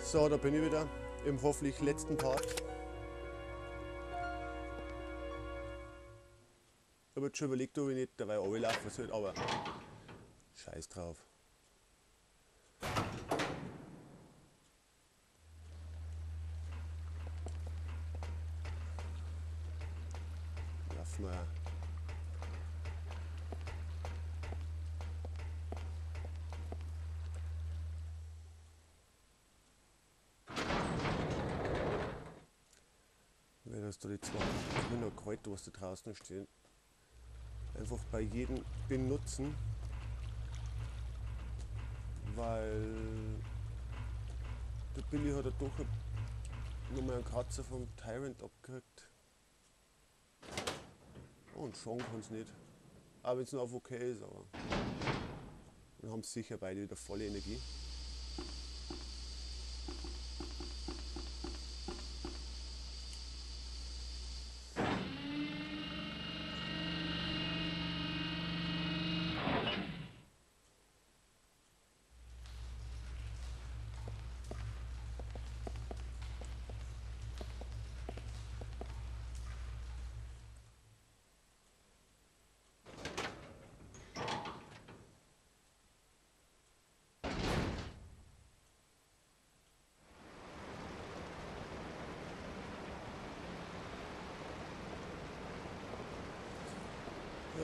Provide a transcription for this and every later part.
So, da bin ich wieder im hoffentlich letzten Part. Ich habe jetzt schon überlegt, ob ich nicht dabei runterlaufen soll, aber scheiß drauf. Laufen wir. Dass da die zwei grüner Kräuter, was da draußen stehen, einfach bei jedem benutzen, weil der Billy hat ja doch nochmal einen Kratzer vom Tyrant abgekriegt. Und schon kann's nicht. Auch wenn's noch auf okay ist, aber dann haben sie sicher beide wieder volle Energie.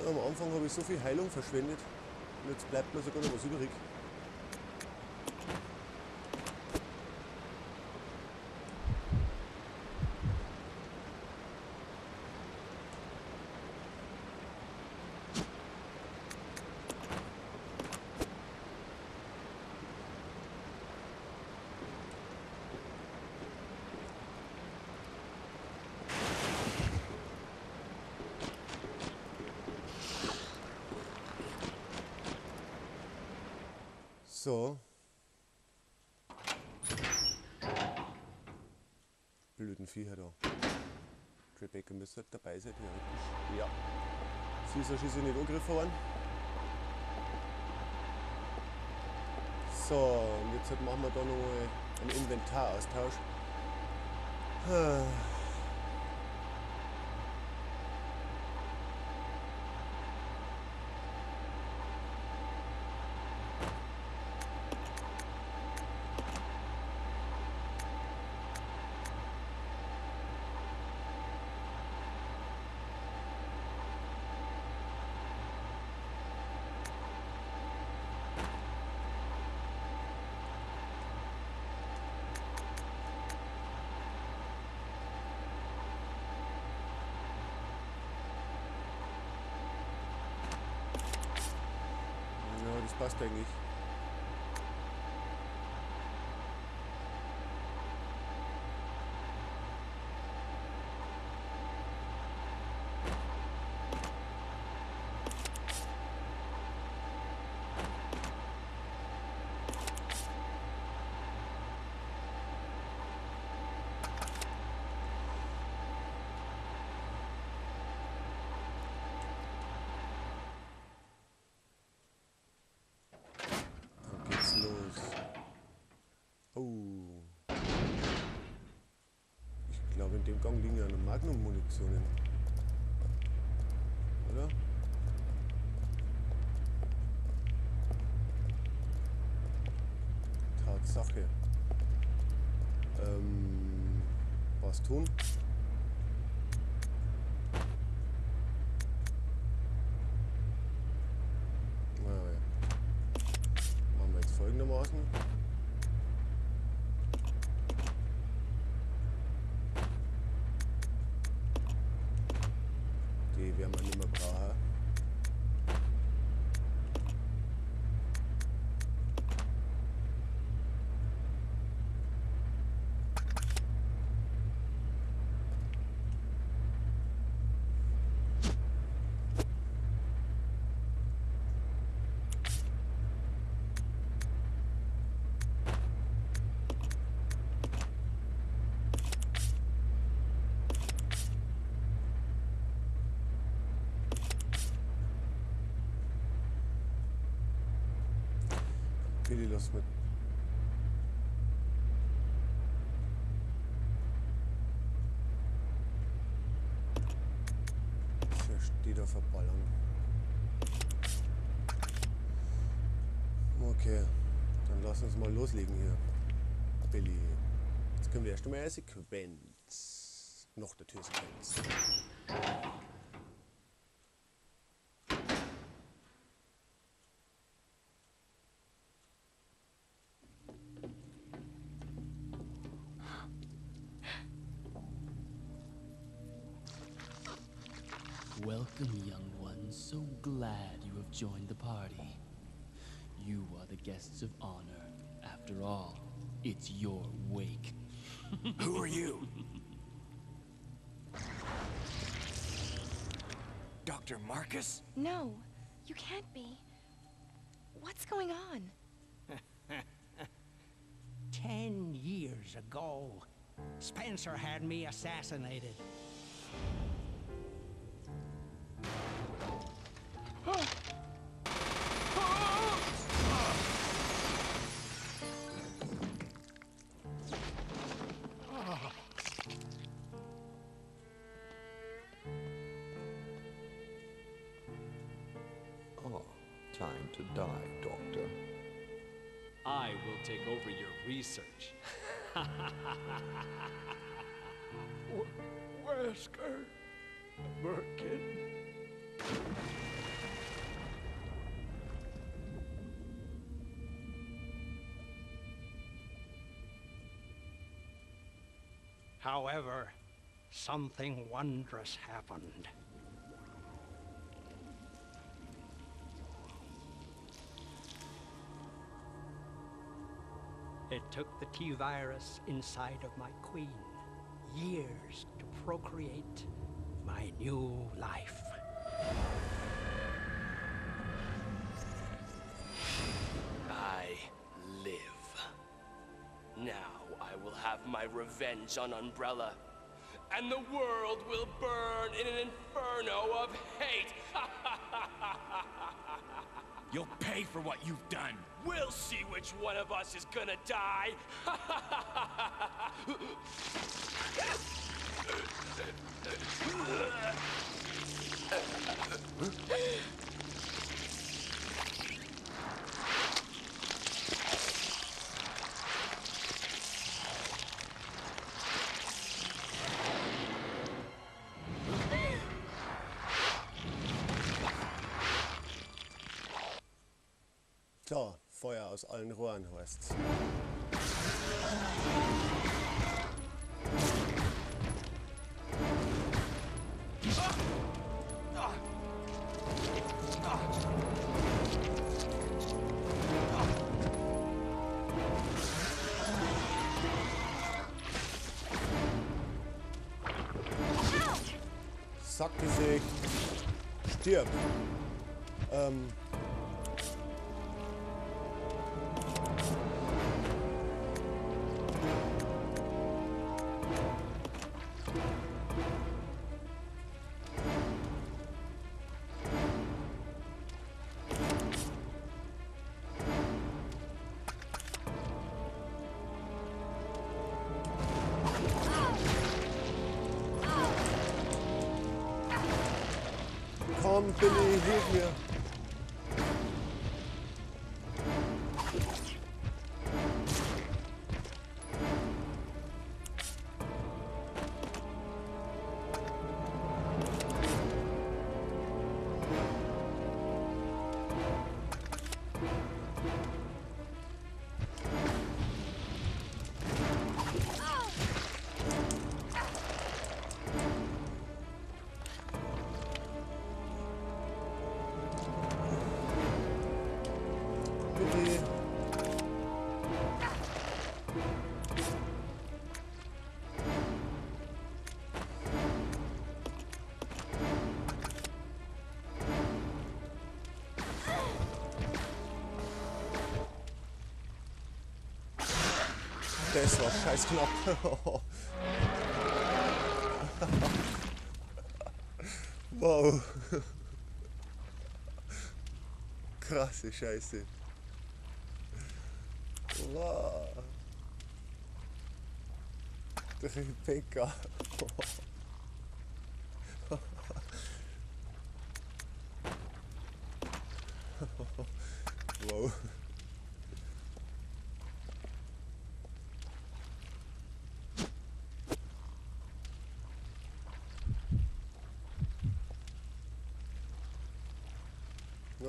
Am Anfang habe ich so viel Heilung verschwendet und jetzt bleibt mir sogar noch was übrig. So. Blöden Viecher da. Rebecca müsste halt dabei sein, theoretisch. Ja. Sie ist ja schließlich nicht angegriffen worden. So, und jetzt halt machen wir da nochmal einen Inventaraustausch. Das passt eigentlich. Oh. Ich glaube, in dem Gang liegen ja noch Magnum-Munitionen. Oder? Tatsache. Was tun? Naja. Machen wir jetzt folgendermaßen. Die werden wir nicht mehr brauchen. Billy, lass mal Die da verballern. Okay, dann lass uns mal loslegen hier. Billy. Jetzt können wir erst einmal eine Sequenz. Noch der Türsequenz. Welcome, young ones. So glad you have joined the party. You are the guests of honor. After all, it's your wake. Who are you? Dr. Marcus? No, you can't be. What's going on? 10 years ago, Spencer had me assassinated. Oh, time to die, Doctor. I will take over your research. Wesker. Birkin. However, something wondrous happened. It took the T-virus inside of my queen years to procreate my new life. I live. Now I will have my revenge on Umbrella, and the world will burn in an inferno of hate. You'll pay for what you've done. We'll see which one of us is gonna die. So, Feuer aus allen Rohren heißt's. Sackgesicht. Stirb. Komm, Billy, hilf mir. Das war scheiß knapp. Wow. Krasse Scheiße. Wow. Rebecca.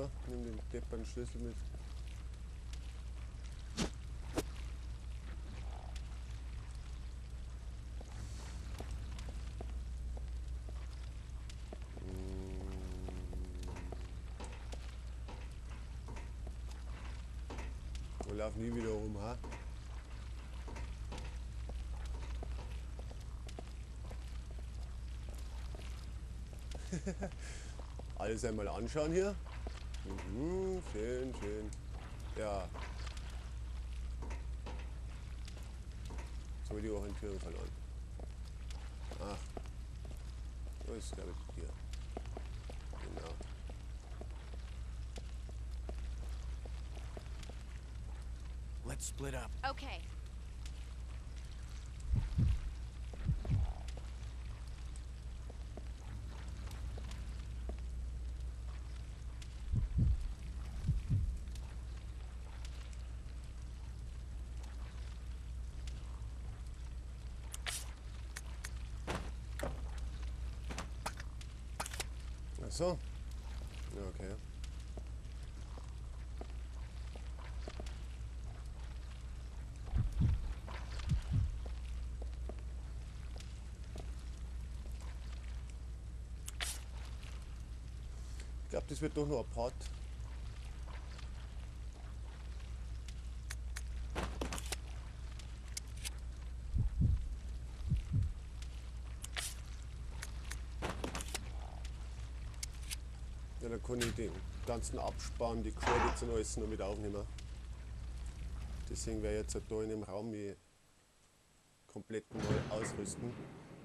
Na, nimm den deppern Schlüssel mit. Wir laufen nie wieder rum, ha? Alles einmal anschauen hier. Mhm, schön, schön. Ja. Jetzt habe ich die Orientierung verloren. Ach. Das ist, glaube ich, hier. Genau. Let's split up. Okay. Ach so. Ja, okay. Ich glaube, das wird doch noch ein Part. Ja, dann kann ich den ganzen Abspann, die Credits und alles noch mit aufnehmen. Deswegen werde ich jetzt da in dem Raum mich komplett neu ausrüsten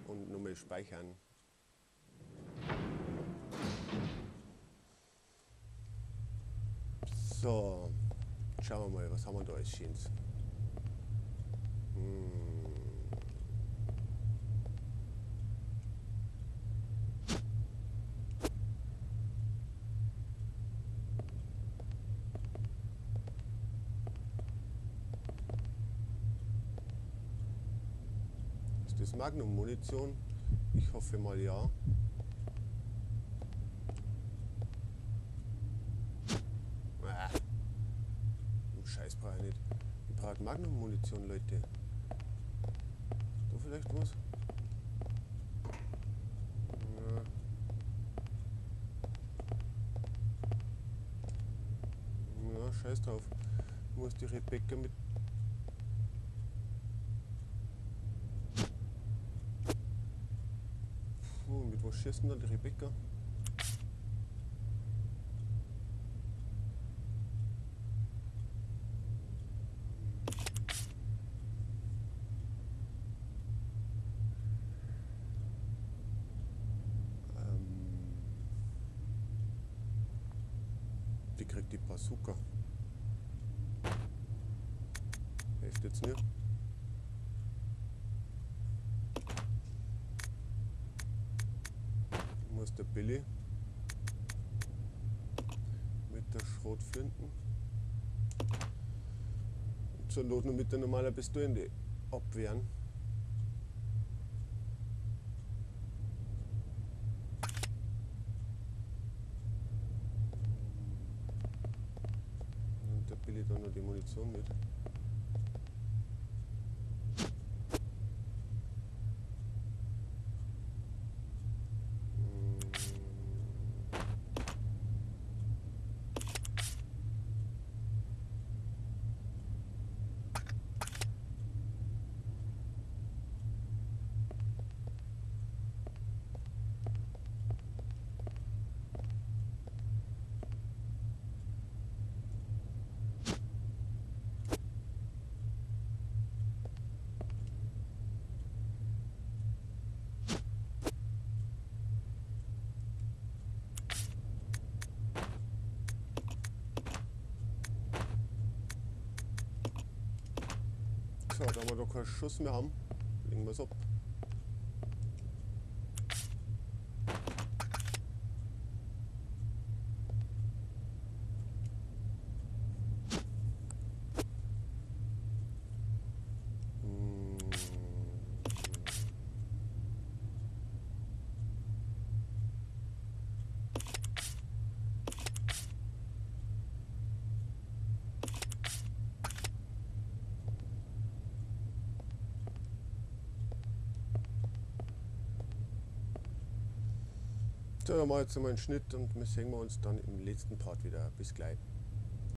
und nochmal speichern. So, schauen wir mal, was haben wir da alles Schönes. Ist das Magnum-Munition? Ich hoffe mal ja. Scheiß brauche ich nicht. Ich brauche Magnum-Munition, Leute. Da vielleicht was? Ja. Ja, scheiß drauf. Ich muss die Rebecca mit. Puh, mit was schießt denn dann die Rebecca? Die kriegt die Bazooka. Hilft jetzt nicht. Muss der Billy mit der Schrotflinten. Und zur Not nur mit der normalen Pistole abwehren. Dann noch die Munition mit. So, da wir da keinen Schuss mehr haben, legen wir es ab. So, dann mache ich jetzt einmal einen Schnitt und wir sehen uns dann im letzten Part wieder. Bis gleich.